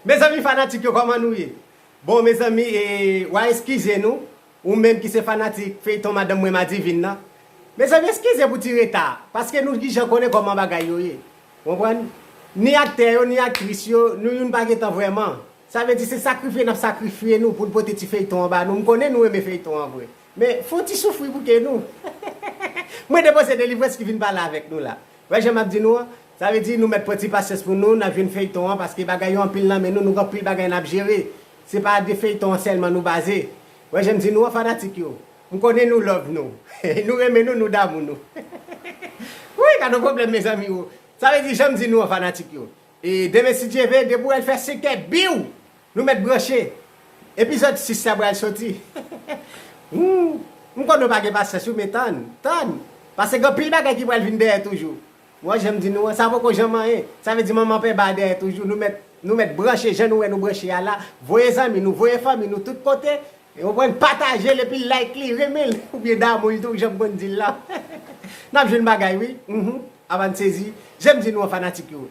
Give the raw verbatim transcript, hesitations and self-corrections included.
Mezanmi fanatik yo, kòman nou ye? Bon, mezanmi, e, w a eskize nou, ou menm ki se fanatik feyton Madanm Mwen Madivin nan. Mezanmi, eskize pou ti reta, paske nou kijan konnen kòman bagay yo ye. Konprann? Ni aktè yo, ni aktris yo, nou youn pa gentan vrèman. Sa vle di se sakrifye n ap sakrifye nou pou n pote ti feyton an ba nou. M konnen nou renmen feyton an vre. Men, fè yon ti soufri pou ke nou. Mwen depoze Delivrans ki vin pale avèk nou la. Wè jan m ap di nou an? Sa vle di nou mèt pran ti pasyans pou nou, n ap jwenn feyton an, paske bagay yo anpil nan men nou, nou gen anpil bagay n ap jere. Se pa de feyton an sèlman nou baze. Wè jan m di nou an, fanatik yo? M konnen nou love nou. Nou renmen nou, nou damou nou. Wi, gade yon pwoblèm, mezanmi, o. Sa vle di, jan m di nou an, fanatik yo. E demen, si Dye vle, depi w wè l fè senkè, biw! Nou mèt branche. Epizòd sis la pral soti. Hmm, m konnen w pa gen pasyans, wi, men tann, tann. Paske gen anpil bagay ki pral vin dèyè toujou. Wè jan m di nou an, sa poko janm anyen. Sa vle di manman pè ba dèyè toujou. Nou mèt, nou mèt branche, jan nou wè nou branche a la. Voye zanmi nou, voye fanmi nou tout kote. E w konprann, pataje l epi like li, renmen l, oubyen damou l tou, jan m konn di l la. N ap jwenn bagay, wi. Mhm. Avan n sezi, jan m di nou an, fanatik yo.